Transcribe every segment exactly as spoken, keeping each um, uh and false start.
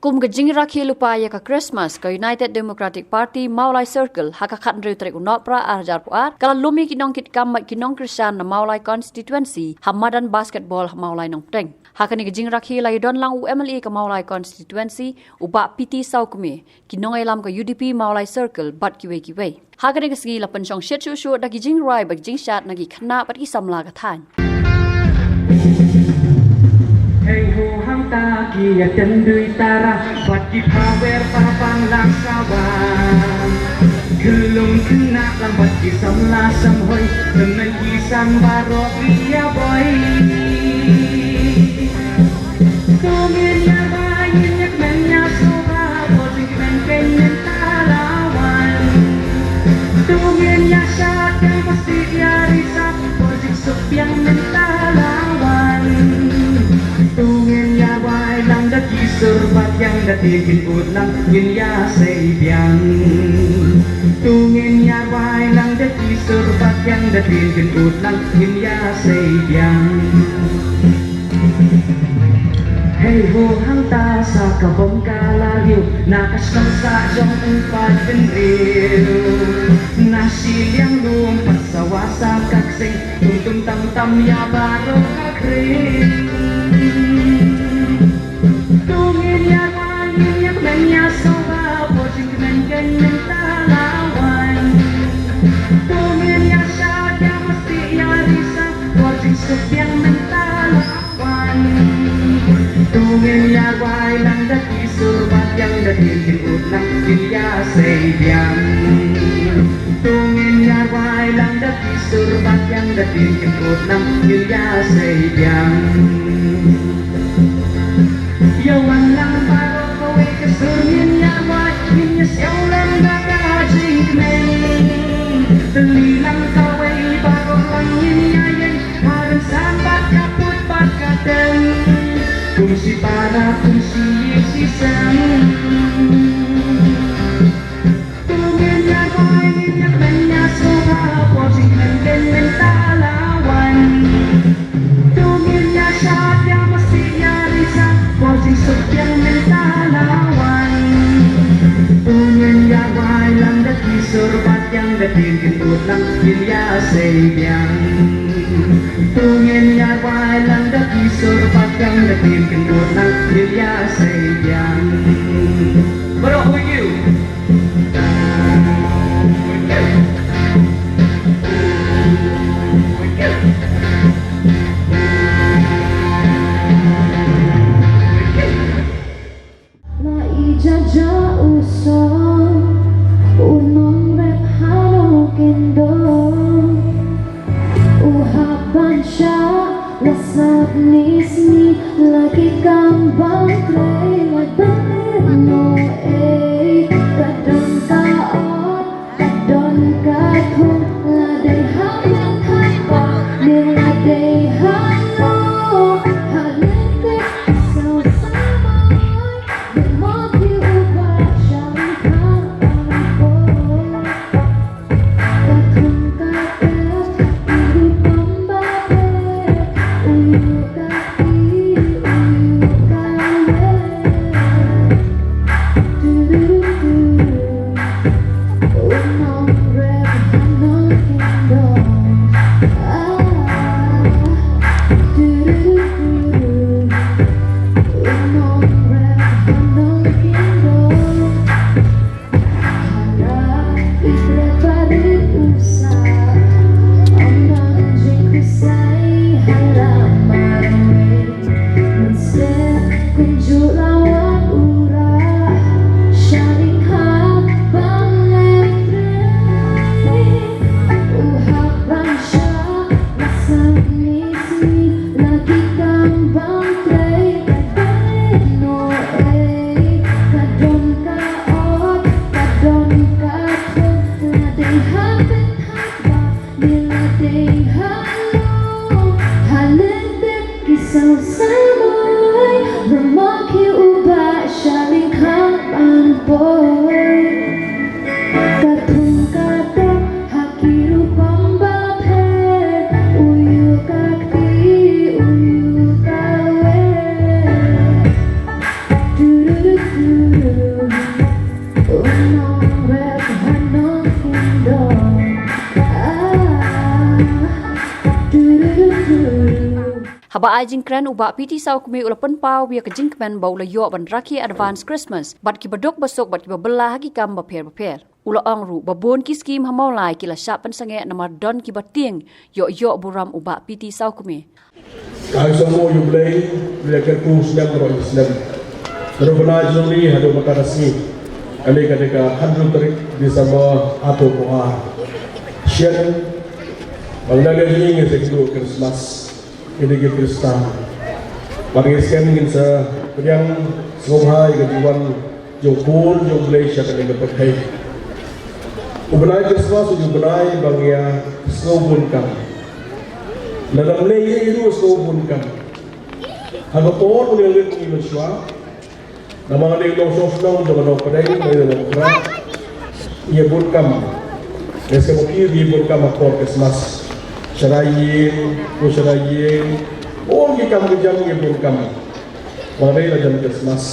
Kum ka jingrakhe lypa ïa ka Christmas, ka United Democratic Party Mawlai Circle, ha ka khathynriew tarik u Nohprah ar hajar arphew ar, ka la lum ïa ki nongkitkam bad ki nongkyrshan na Mawlai Constituency ha madan basketball ha Mawlai Nongpdeng. Ha kane ka jingrakhe la ïadon lang u M L A ka Mawlai Constituency, u Bah P T Sawkmie, ki nongïalam ka U D P Mawlai Circle bad kiwei kiwei. Ha kane ka sngi la pynshong shet shuh shuh da ki jingrwai bad jingshad na ki khynnah bad ki samla ka thaiñ. Hei ho hangta ki ïa tendui tara bad ki phawer pabang lang sawa. Khyllung khynnah lang bad ki samla samhoi, tymmen ki san baroh ki ïa boi. To ngin ïa bai ngin ïa kmen ïa sngewbha, por jingkmen kein mynta la wan. To ngin ïa shad ïa masi ïa risa, por jingsuk biang mynta la wan. To ngin ïa bai lang da ki sur bad ïa da tien kin ut lang ngin ïa sei biang. To ngin ïa bai lang da ki sur bad ïa da tien kin ut lang ngin ïa sei biang. Hei ho hangta sa ka bom ka la riew na ka shnong sa jong u paidbynriew. Na shiliang lum pat sawa sa ka ksing, tum tum tam tam ïa baroh ka khring. To ngin ïa rai ngin ïa kmen ïa sngewbha, por jingkmen kein mynta la wan. To ngin ïa shad ïa masi ïa risa, por jingsuk biang mynta la wan. To ngin ïa rai lang da ki sur bad ïa da tien kin ut lang ngin ïa sei biang. To ngin ïa rai lang da ki sur bad ïa da tien kin ut lang ngin ïa sei biang. Ïa wan lang baroh kawei ka sur ngin ïa rai, ngin ïa siaw lang da ka jingkmen. Tylli lang kawei baroh lang ngin ïa ïeng, ha rynsan bad ka put bad ka tem. Kum shi para kum shi ïing shi sem. To ngin ïa rai ngin ïa kmen ïa sngewbha, por jingkmen kein mynta la wan. To ngin ïa shad ïa masi ïa risa, por jingsuk biang mynta la wan. To ngin ïa rai lang da ki sur bad ïa da tien kin ut lang ngin ïa sei biang. To ngin ïa rai lang da ki sur bad ïa da tien kin ut lang ngin ïa sei biang. Baroh with you. La i ja ja u song, u nongrep hano kendo. U hap ban shah, la sap ni sni, la ki kam ban trei, la ban no ei, ka don ka ot, ka don ka thung, la dei ha men thang ba, ne la dei ha no, ha lynti, so sa mai, de mo ki u ba shang khang ang ko. Haba ai jingkren, u Bah P T Sawkmie u la pynpaw ïa ka jingkmen ba u la ïoh ban rakhe advance Christmas bad ki baduk basuk bad ki babylla ha ki kam bapher bapher. U la ong ruh ba bun ki skim ha Mawlai ki la shah pynsangeh namar don ki ba tieng ïoh ïoh burom u Bah P T Sawkmie. Ka song mo yu blei, le ka ku snem ro snem. Ro bana jong ni hadu mata ka sngi. Kali ka deka hadu tarik Disember atu ko a. Shen, bang da le ni ngi se ku Christmas. Ini ke Kristan. Bad ngi skem ngin sa pdiang sngewbha ïa ka jiwan jong pun jong Blei sha kane ka pyrthei. U bnai Krismas u bnai ba ngi ïa sngew bun kam. Lada Blei ïa u sngew bun kam. Ha ka por u ïa rit ngi mynshuwa. Namar dei u nongshong shnong jong ka nongpdeng, dei u nongpdeng. Ïa bun kam. Ïa sngewbha ïa bun kam ha por Krismas. Sharai ïing, ko sharai ïing. Bun ki kam ki jam ïa bun kam. Namar dei la jan Krismas.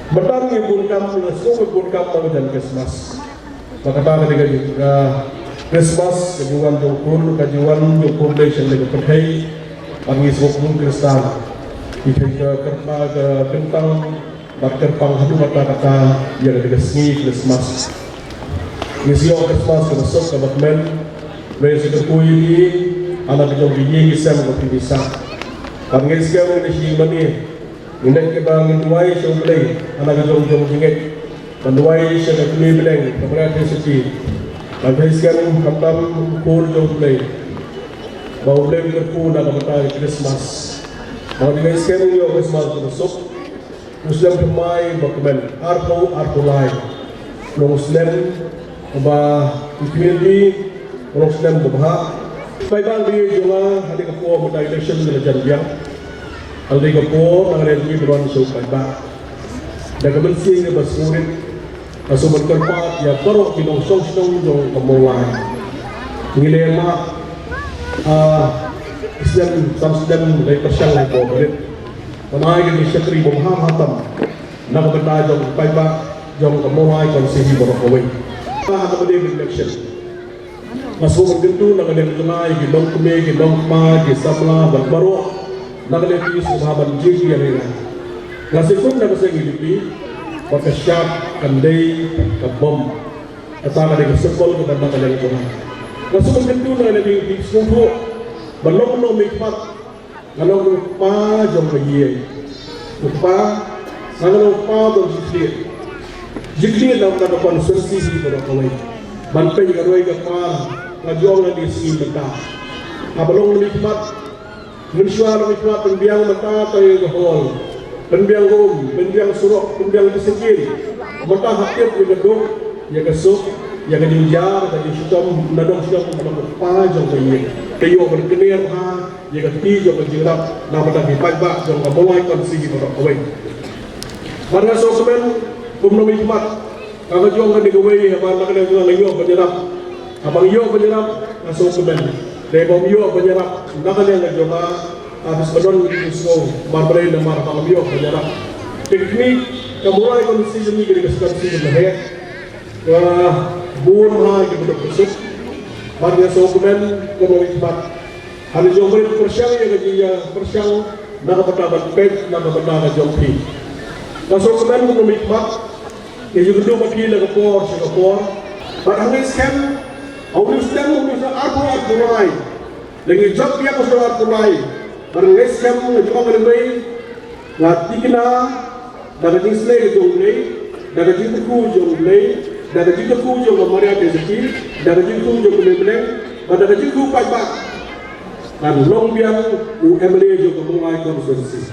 Mynta ïa bun kam, ïa sngewbha bun kam la jan Krismas. Ba kata ka dei ka, ka Krismas, ka jiwan jong pun, ka jiwan jong pun dei shen dei ka pyrthei. Bad ngi sngewbha Kristan. Ngi thei ka kyrpang, ka kyrpang, bad kyrpang haduh kata kata, ïa ka dei ka sngi Krismas. Ngi sngewbha Krismas, ka suk, ka bakmen. Ngi sngewbha ïa ki, anak jong ki ïing ki sem ka phi ki sa. Bad ngi sngewbha ngi shi mane. Ngi dei kiba ngin duwai sha U Blei, anak jong jong jingngeit. Ban duwai sha ka kmie Blei, ka Maria Theisotti. Ban thei skem khamtam u khun jong U Blei. Ba U Blei u kyrkhu na ka bynta ka Krismas. Ba ngi thei skem ïa u Krismas ba suk. U snem thymmai ba kmen, arphew arphew lai. Long snem ba u kmie di, long snem ba bha. Paidbah, dei jong nga ha dei ka por mynta election ka la jan biang. Ha dei ka por nang ren ngi bron sha u paidbah. Da ka mynsiem kaba sngewrit, ka sngewbha kyrpad ïa baroh ki nongshong shnong jong ka Mawlai. Ngi leh ma, ah, snem tam snem dei pyrshang lai ko barit. Ban ai ka jingshakri ba bha bha tam na ka bynta jong u paidbah jong ka Mawlai constituency baroh kawei. Ka ha kaba dei election. Nga sngewbha kyntu na ka liang jong nga ïa ki nongkmie, ki nongkpa, ki samla bad baroh. Na ka liang ki sngewbha ban jingïarap ïa nga. Nga sngewbha na ka seng U D P ba ka shap kan dei ka bom. Kata ka dei ka symbol kaba na ka liang jong nga. Nga sngewbha kyntu na ka liang ki sngewbha ba long nongmihkhmat. Nga long u kpa jong ka ïing. U kpa, nga long u kpa jong jingkit. Jingkit na ka constituency hi baroh kawei. Ban peit ka roi ka par, nga jong nga di sngi mynta. Haba long nongmihkhmat, mynshuwa nongmihkhmat pynbiang mynta tang ïa ka hall. Pynbiang um, pynbiang surok, pynbiang bisinkin. Mynta ha tip ïa ka duk, ïa ka suk, ïa ka jingjia, ka jingshitom, na dong shitom, na dong u kpa jong ka ïing. Te ïoh ban kner ha, ïa ka kti jong ka jingïarap na ka bynta ki paidbah jong ka Mawlai constituency baroh kawei. Bad nga sngewkmen kum nongmihkhmat, ka jong kane kawei, haba na ka liang jong nga ïoh ban ïarap. Haba nga ïoh ban ïarap nga sngewkmen. Te haba ym ïoh ban ïarap na ka liang jong nga, ah, bad sngewdon ki sngew mar balei namar haba nga ym ïoh ban ïarap. Te kane ka Mawlai constituency ka dei ka constituency kaba heh. Ka bun ha ki baduk basuk. Bad nga sngewkmen kum nongmihkhmat. Haba jong barit pyrshang ïa ka jingïapyrshang na ka bynta ban peit na ka bynta ka jong phi. Nga sngewkmen kum nongmihkhmat. Ngi ju kynduh bad phi na ka por sha ka por. Bad hangne skhem, ha une u snem, une u snem arphew arphew lai. Lada ngi jop ïa ka snem arphew lai. Bad ngi skhem, ngi ju ong ka dei Nga thikna da ka jingsnei ka jong U Blei, da ka jingkyrkhu jong U Blei, da ka jingkyrkhu jong ka Maria Theisotti, da ka jingkyrkhu jong U Blei Blei, bad da ka jingkyrkhu paidbah. Kan long biang u M L A jong ka Mawlai constituency.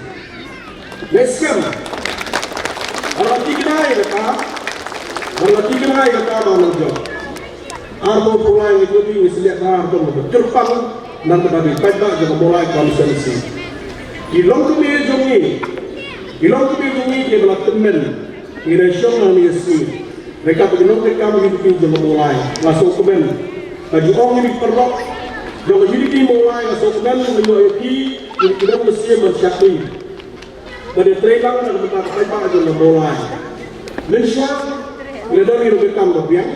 Nga skhem. Nga thikna ïa kata. Nga thikna ïa kata ba nang jong. Arphew arphew lai ngi jubab ngi sliak na arphew arphew kyrpang na ka bynta ki paidbah jong ka Mawlai constituency. Ki longkmie jong ngi, ki longkmie jong ngi kiba la tymmen, ngi la shong na ngi sngi. Ryngkat bad ki nongtrei kam U D P jong ka Mawlai, nga sngewkmen. Ka jong ngi ki paralok jong ka U D P Mawlai, nga sngewkmen, nga ïoh ïa ki, ki nongmihkhmat ban shakri. Ba dei trei lang na ka bynta ka paidbah jong ka Mawlai. Mynshuwa, lada ngi ruh kam ba biang.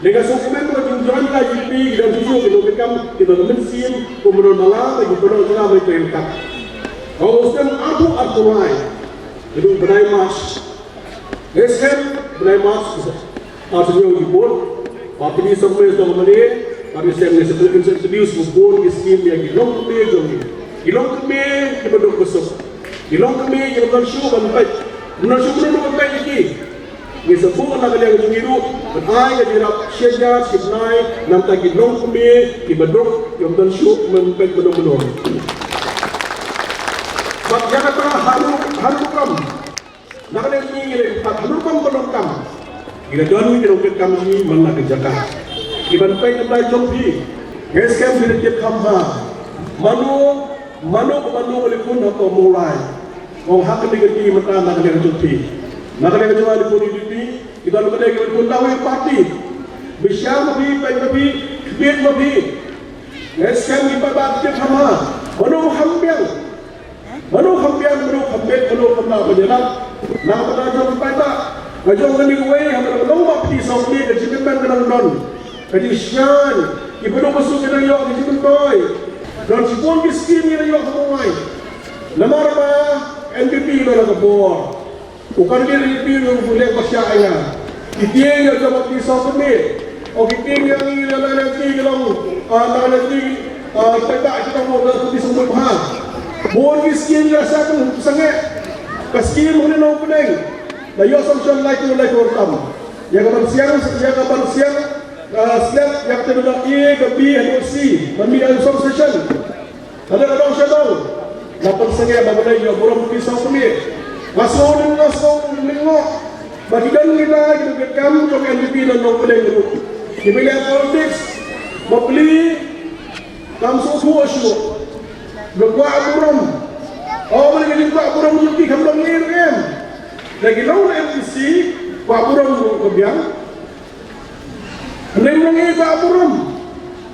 Lada ka sngewkmen ba jong Don ka jingpynlong ki don shuh shuh ki don ki kam ki don mynsiem kum don ma nga bad ki don jingpynlong jong nga ban pynlong ka. Ka u snem arphew arphew lai. Ka dei u bnai March. Ngi shem bnai March. Arphew hynñiew ki bun. Ba pynlong song me song mane. Ba ngi shem ngi shem ngi shem introduce bun ki skim ïa ki longkmie jong ngi. Ki longkmie kiba duk ba suk. Ki longkmie kiba don shuh ban peit. Ban shuh ban peit ïa ki. Ngi sa buh na ka liang jong ngi ruh ban ai ka jingïarap shi hajar shi bnai na bynta ki longkmie kiba duk kiba don shuh ban peit ban don ban don. Bad ïa kata haduh haduh kam. Na ka liang jong ngi ngi la pynpaw haduh kam ban don kam. Ngi la don ngi la pynpaw kam jong ngi man la ka jaka. Ngi ban peit na ka liang jong phi. Ngi skhem phi la tip kham bha. Mano mano mano ka la khun ha ka Mawlai. Ong ha kane ka ti mynta na ka liang jong phi. Na ka liang jong phi, phi, phi, phi don kane ka bun dawei party. Bishar ma phi, peit ma phi, khmih ma phi. Ngi skhem ngi paidbah tip kham bha. Mano kham biang. Mano kham biang, mano kham biang, mano kham na ba ïarap. Na ka bynta jong paidbah. Ka jong kane kawei, ha ka long ba phi sawkmie ka jingkyrmen ka dang don. Ka jingshngaiñ, ki ba duk ba suk ki dang ïoh ka jingmyntoi. Don shibun ki skim ki dang ïoh ka Mawlai. Namar ba N P P ba la ka bor. U candidate N P P u leh ba shah ïa nga. Ki tieng ïa jong ki sawkmie. O ki tieng ïa ngi ïa la la ki long. Ah, la la ki, ah, paidbah ki long la ki sawkmie bha. Bun ki skim ïa sa kum sangeh. Ka skim u Nongpdeng. La ïoh sanction lai tu lai tu tam. Ïa ka ban siang, ïa ka ban siang. Ah, siang ïa ka terminal A, ka B, haduh C. Ban mih ïa substation. Lada ka dong sha dong, la pynsangeh ba balei ïoh burom ki sawkmie. Nga sngew ning, nga sngew ning, nga sngew ba ki don kita ki don ki kam jong N P P na Nongpdeng ruh. Ki ba leh politics bapli kam sngewthuh shuh. Ba kwah burom. O, balei ki kwah burom jong ki, kam dong ngi ruh em. Lada ki long M D C kwah burom ruh ka biang. Hynrei ngi kwah burom.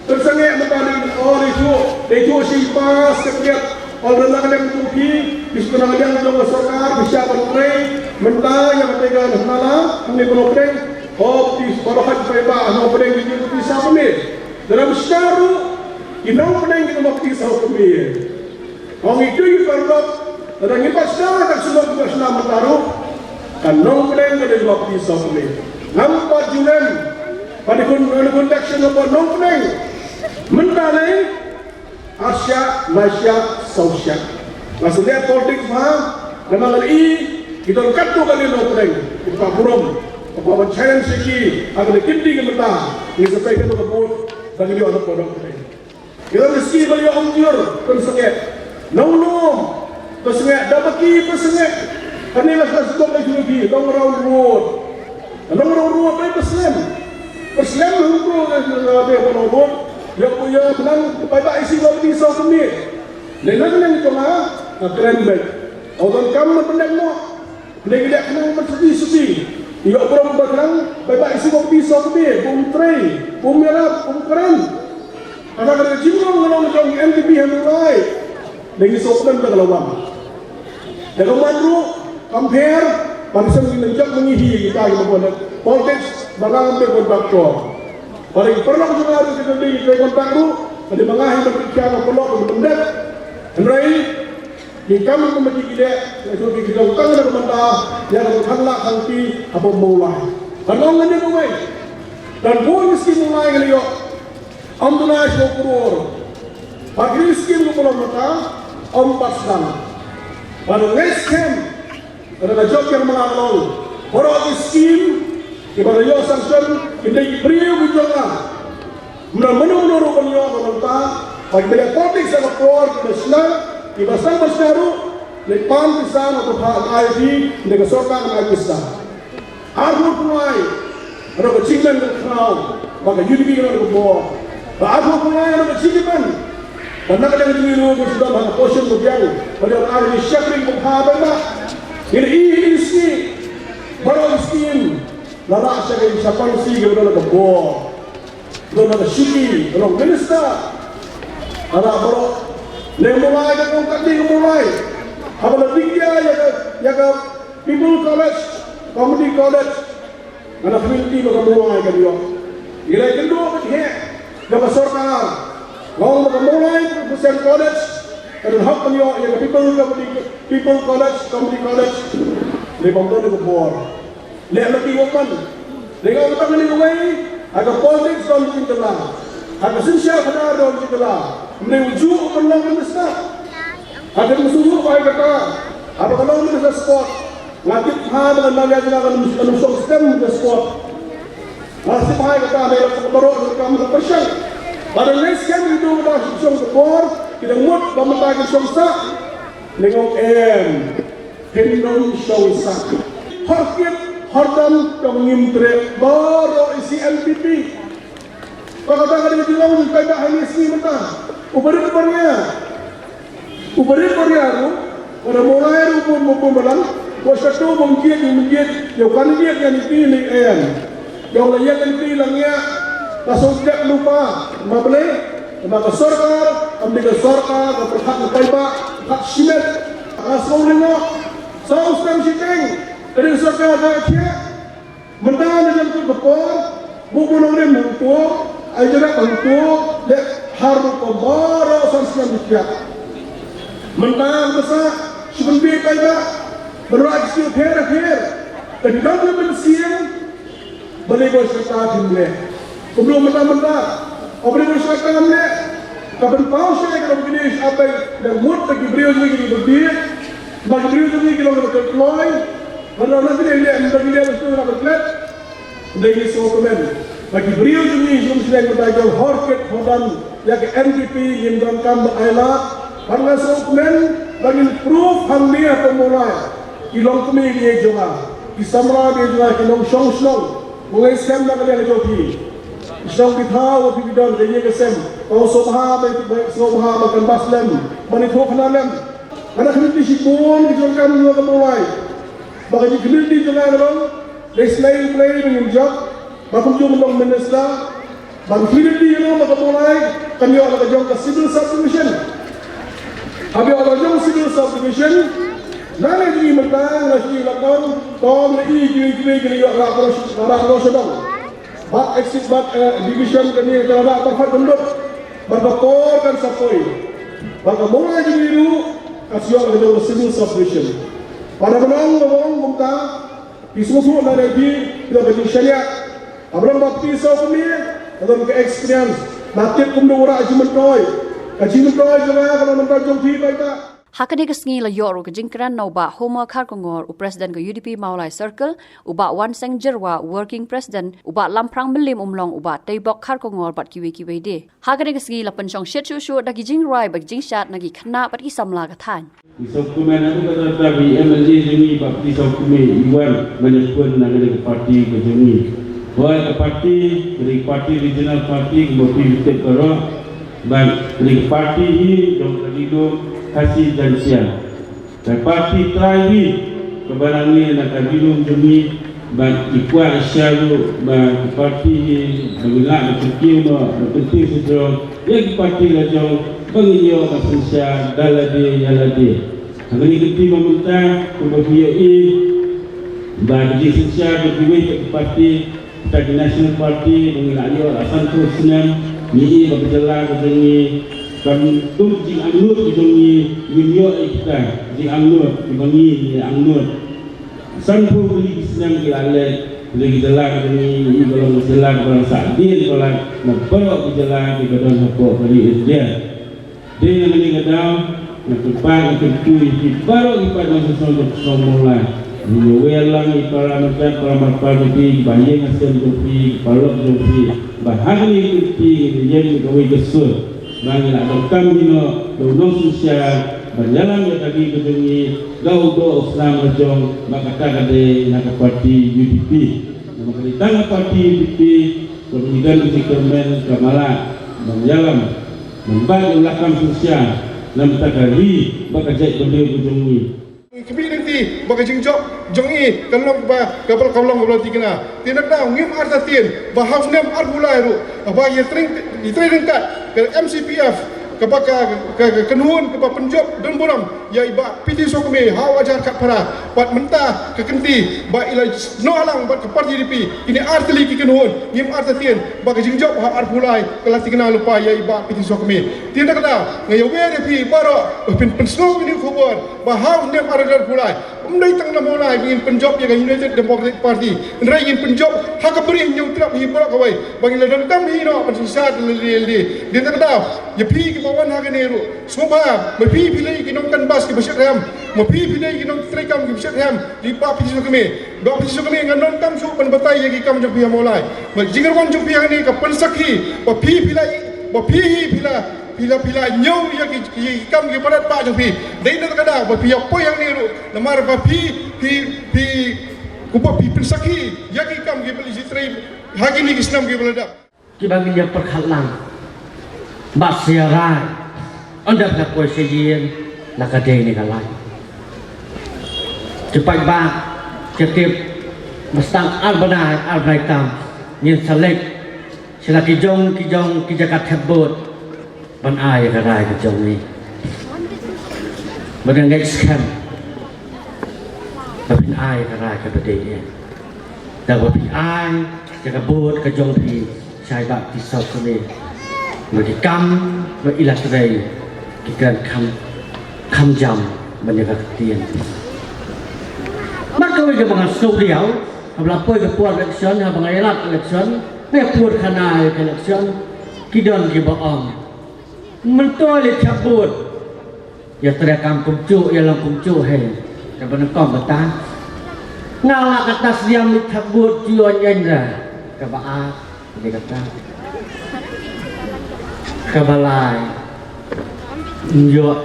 Pynsangeh mynta dei, o, dei shuh, dei shuh shi pass ka kyiad. O, da na ka liang jong phi, phi shu na ka liang jong ka sorkar, phi shah ban trei. Mynta ïa kata ka nala, hynrei ba Nongpdeng, o, phi baroh hynrei ba Nongpdeng, phi phi sawkmie. Lada ym shna ruh, ki Nongpdeng ki ym phi sawkmie. Ong ïa ki paralok, lada ngim pat shna, ka shnong ka shna mynta ruh, ka Nongpdeng ka dei ba phi sawkmie. Ngam pat ju lem, ba dei khun, dei khun election ba Nongpdeng. Mynta lei, ar shah, lai shah, saw shah. Nga sa leh politics bha, namar nga i, ki don katto katne Nongpdeng, ki kwah burom, ki kwah ban challenge ïa ki, ha kane ka kynti ka mynta, ngi sa peit katto ka vote, ba ngin ïoh na ka Nongpdeng. Ïa ka skim ba ïoh ong jur, pynsangeh. Nong lum, pynsangeh, da ba ki pynsangeh. Kane la sa sdok da jur ki, long round road. Long round road, bai pynslem. Pynslem hangto ka, ka, ka, ka long road. Ïa ko ïa khnang, bai ba isi ba ki saw kmie. Ne na kane ni jong nga, nga kren beit. Au don kam na pyndep noh. Lei ki leh khnang ban suki suki. Ïoh burom ba khnang, bai ba isi ba phi sawkmie, bym trei, bym ïarap, bym kren. Kata ka jinglong ngalong jong N P P ha Mawlai. Lei ngi sawkmie da ka la wan. Da ka wan ruh, kam pher, ban sem ngi lynjop ma ngi hi, kita ki ba wan. Politics, ba ngam dei contractor. Ba lei ki paralok jong nga ruh ki dei ki contract ruh, ka dei ma nga hi ban ki kia ka paralok ki ban dep. Hynrei, Ki kam kum ki leh, ïa ki ki long tang na ka bynta, ïa ka khanglad khang ki, ha Mawlai. Kan long ngan ïa kawei. Don bun ki skim Mawlai ngan ïoh. Ym duna shiphew klur. Bad ki skim ki long mynta, ym pat sdang. Bad ngi skhem, lada ka jop ïa ka Mawlai long. Baroh ki skim, kiba la ïoh sanction, ki dei ki briew ki jong nga. Mano mano mano ruh ban ïoh ban nangta, ba ki ba ïa politics ha ka por, ki ba shna, ki ba sdang ban shna ruh, leit pan pisa na ka pha I P, na ka sorkar ka pisa. Arphew phew lai, ruh ka jingkmen ka khraw, ba ka U D P ka long ka bor. Ba arphew phew lai ruh ka jingkmen. Ba na ka liang jong ngi ruh ka sdang ha ka portion ka biang, ba ïa ka I P shakri ka pha ba na. Ngi i i si, baroh i skim, la la shakri shapan si ka ba na ka bor. Don ha ka shuki, don minister. Ara baroh. Lei Mawlai ka kong ka ding Mawlai. Haba la ding ïa, ïa ka, ïa ka People College, Community College. Nga na community ba ka Mawlai ka ding. Ngi la ïakynduh bad heh da ka sorkar. Nga ong ba ka Mawlai Christian College ka don hok ban ïoh ïa ka People Community, People College, Community College. Lei bym don ka bor. Leh la ki wok man. Lei nga ong tang kane kawei, ha ka politics don jingkylla. Ha ka synshar khadar don jingkylla. Lei u ju u ban long minister. Ha ka dei shuh ba ai kata. Haba ka long minister sport. Nga tip ha ba ka nang ïa jingkylla ka nang shong stem ka sport. Nga tip ha kata ne ka baroh ka kam ka pyrshang. Ba da lei skem ïa u da shong ka bor. Ki da mut ba mynta ki shong sah. Lei nga ong em. Phin nym shong sah. Hor kit, hor dam, tang ngim treh, baroh ïa C N P P. Ba kata ka dei ka jinglong jong ka paidbah ha kine ki sngi mynta. U barit u baria. U barit u baria ruh, ba da Mawlai ruh bun bun bun balang, ba shatu bym jied bym jied, ïa u candidate ïa ngi phi ni em. Ïa u la ïa ngi phi la ngiah, la shu dep lypa, ma Blei, ma ka sorkar, kam dei ka sorkar, ka pyrkhat ka paidbah, pyrkhat shimet, ka sngewlyngngoh, Saw snem shiteng, ka dei sorkar ka thiah. Mynta na jan kut ka por, bu bu nongrim hangto, ai jara hangto, leh har ruh ka baroh san snem di thiah. Mynta ka sa, shibun bi kai ba, baroh ai siew pher pher. Ka di dang ka mynsiem, Balei ba shata phim leh? Kumno mynta mynta? O balei ba shata phim leh? Ka pynpaw shai ka long kine sha bai da mut ba ki briew jong ngi ki ba bieit. Ba ki briew jong ngi ki long ka kloi. Ba long na kine leh ba ki leh ba shata ka klet. Dei ngi sngewkmen ba ki briew jong ngi jong shneng mynta ki hor kit hor dan ïa ka N P P ngim donkam ban ai lad. Ba nga sngewkmen ba ngin proof hangne ha Mawlai. Ki longkmie ki jong nga, ki samla ki jong nga, ki nongshong shnong. Nga ngeit skhem na ka liang jong phi. Shnong ki thaw phi ki don ka ïing ka sem. Ka sngewbha ba ki, ba sngewbha ba kan bas lem. Ban ïathuh khana lem. Nga da khmih shibun ki jong ka Mawlai. Ba ka jingkhmih jong nga ka long, dei shlei U Blei ba ngin jop. Ba kum jong u long minister. Ban khmih ïa u ba ka Mawlai kan ïoh la ka jong ka civil subdivision. Haba ïoh la ka jong civil subdivision, nangne jong ngi mynta nga shu la kon, kon la i kiwei kiwei ki la ïoh la ka, la ka sha dong. Bad exit bad, eh, division kane ka la da pyrkhat bynrut. Bad ka por kan sa poi. Bad ka Mawlai jong ngi ruh kan sa ïoh la ka jong ka civil subdivision. Bad haba nang la ong kumta, Ki sngewthuh na ne phi, ki don ka jingshaniah. Haba long ba phi saw kmie, ka don ka experience. Na tip kumno u rah jingmyntoi. Ka jingmyntoi jong nga ka long na bynta jong phi paidbah. Ha kane ka sngi la ïoh ruh ka jingkren na u Bah Homer Kharkongor, u President ka U D P Mawlai Circle, u Bah Wanseng Jyrwa, u Working President, u Bah Lamphrang Mylliem Umlong, u Bah Teibok Kharkongor bad kiwei kiwei de. Ha kane ka sngi la pynshong shit shuh shuh da ki jingrwai bad ki jingshad na ki khynnah bad ki samla ka thaiñ. Phi sngewkmen haduh katta katta ba i M L A jong ngi ba phi sngewkmen i wan ban ïakhun na kane ka party ka jong ngi. Hooid ka party, kane ka party regional party kumba phi tip baroh. Bad kane ka party hi jong ka Ri Lum Khasi Jaiñtia. Ka party trai hi kaba nang ïa na ka Ri Lum jong ngi. Bad i kwah sha ruh ba ka party hi ba ngi lah ban kyntiew noh, ban kyntiew sha jrong ïa ki party la jong ba ngin ïoh ka synshar da lade ïa lade. Ha kane ka kti ba mynta kumba phi ïohi ba ka jingsynshar ba kiwei pat ki party, kita ki national party ba ngi lah ïoh la sanphew snem, ngi i ba ka jylla ka jong ngi kam tum jingangnud ka jong ngi, ngim ïoh ïa kita jingangnud kiba ngi ngi angnud. Sanphew tylli ki snem ki la leit, tylli ki jylla ka jong ngi, i ba long ka jylla kaba long sahdien palat na baroh ki jylla kiba don hapoh ka ri India. Dei na kane ka daw nga kyrpad nga kyrkhu ïa phi baroh ki paid nongshong shnong jong ka shnong Mawlai. Ngi ïa wei lang ïa ki para marjan para marpa jong phi, ki ba ïeng ha sem jong phi, ki paralok jong phi, ba ha kane ka kti ngin ïeng da kawei ka sur. Ba ngi la donkam hi noh da u nongsynshar ban ïalam ïa ka ri ka jong ngi da u doh u snam la jong, ba kata ka dei na ka party U D P. Namar ka dei tang ka party U D P kaba ngi don ka jingkyrmen ka mala ban ïalam ban bat ïa u lakam synshar na bynta ka ri bad ka jaitbynriew ka jong ngi. Ngi khmih lynti ba ka jingjop jong i kan long ba ka, ka long kaba la thikna. Te na ka daw ngim artatien ba ha u snem arphew lai ruh ba ïa trei, ïa trei ryngkat ka M C P F Kaba ka, ka, ka kynhun kaba pynjop don burom ïa i Bah P T Sokme ha u hajar khatphra. Bad mynta ka kynti ba i la noh lang bad ka party U D P, kine ar tylli ki kynhun, ngim artatien ba ka jingjop ha arphew lai ka la thikna lypa ïa i Bah P T Sokme. Te na kata nga ïawer ïa phi baroh ba phin pynsngew ïa kane ka khubor ba ha u snem ar hajar arphew lai, ym dei tang na Mawlai ba ngin pynjop ïa ka United Democratic Party, hynrei ngin pynjop ha ka Bri Hynñiewtrep hi baroh kawei ba ngin la donkam hi noh ban synshar da lade lade. Te na kata ïa phi kiba wan ha kane ruh, sngewbha, ma phi phi dei ki nongcanvass kiba shitrhem, ma phi phi dei ki nongtreikam kiba shitrhem, ïa i Bah P T Sokme, Bah P T Sokme, nga donkam shuh ban batai ïa ki kam jong phi ha Mawlai. Bad ka jingwan jong phi hangne ka pynsakhi ba phi phi la, ba phi hi phi la, phi la, phi la ñiew ïa ki, ki, ki kam kiba radbah jong phi. Dei na kata ba phi ïa poi hangne ruh namar ba phi, phi, phi, kumba phi pynsakhi ïa ki kam kiba la trei ha kine ki snem kiba la dep. Kiba ngin ïa pyrkhat lang, ba sa ïa rai, ynda la poi sha ïing, la ka dei ne ka lait. Ki paidbah, ki tip, ba sa tang ar bnai, ar bnai tam, ngin sa leit sha la ki jong ki jong ki jaka thep vote ban ai ïa ka rai ka jong ngi. Ba dang ngeit skhem ba phin ai ïa ka rai kaba dei. Da ba phi ai ïa ka vote ka jong phi sha i Bah P T Sokme, ba ki kam ba i la trei ki kren kham, kham jam ban ïa ka ktien. Bad kawei kaba nga sngewdiaw, haba la poi ka por election, haba nga ïalap election, nga ïa pur khana ïa ka election, ki don kiba ong, mynta leit thep vote, ïa treikam kumjuh, ïa long kumjuh hi. Kaba nyngkong kata, nga la kata sdiang leit thep vote, ju ïoh ïeng ra. Kaba ar, kata, kaba lai, ym ïoh,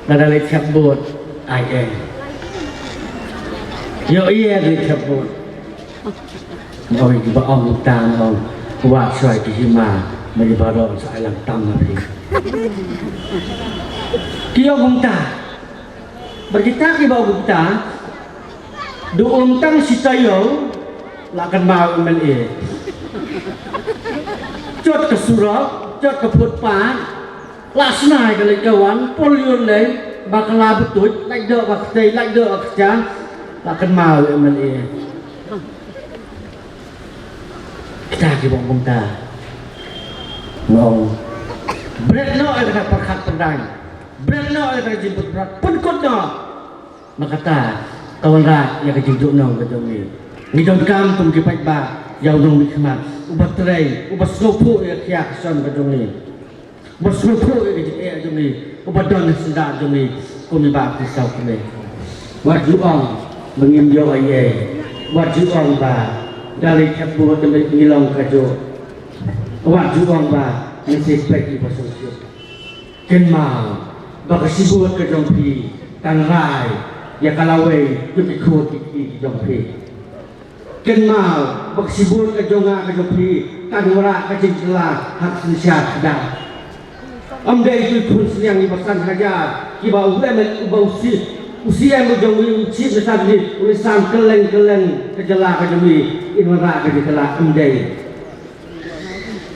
lada leit thep vote, ai ïeng. Ïoh ïeng leit thep vote. Oi, ba ong tang ong, wat shuwa ki hima, ma ki baroh sa ai lang tam na phi. Ki ong kumta. Bad kita kiba ong kumta, du ong tang shi taïew la kynmaw M L A. Jot ka surok, jot ka footpath, la shna ïa ka leit ka wan, pol ïa u lei, ba ka la btuit, lait doh ka ktei, lait doh ka ktien, la kynmaw ïa u M L A. Kita kiba ong kumta, nga ong, bret noh ïa kata pyrkhat pyrdaiñ, bret noh ïa kata jingpynprat, pynkut noh. Na kata ka wanrah ïa ka jingduhnong ka jong ngi. Ngi donkam kum ki paidbah ïa u nongmihkhmat uba trei, uba sngewthuh ïa ka khia ka shon ka jong ngi, uba sngewthuh ïa ka jingeh jong ngi, uba don ha syndah jong ngi kum i Bah P T Sokme. Wat ju ong ba ngim ïoh ei ei, wat ju ong ba da leit thep vote te ngi long kajuh, wat ju ong ba ngin sa peit ïa ba sngewthuh. Kynmaw ba ka shi vote ka jong phi kan rai ïa ka lawei jong ki khun ki kti ki jong phi. Kynmaw ba ka shi vote ka jong nga ka jong phi kan wanrah ka jingkylla ha ka synshar khadar. Ym dei ki khun sniang kiba san hajar kiba u M L A, uba u C-, u C M u jong ngi, u Chief Minister u ngi, u la san kylleng kylleng ka jylla ka jong ngi in wanrah ka jingkylla, ym dei.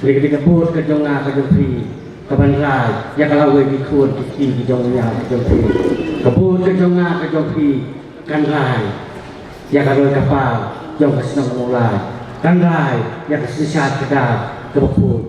Lei ka dei ka vote ka jong nga ka jong phi kaban rai ïa ka lawei ki khun ki kti ki jong nga ka jong phi. Ka vote ka jong nga ka jong phi kan rai ïa ka roi ka par jong ka shnong Mawlai, kan rai ïa ka synshar khadar kaba khuid.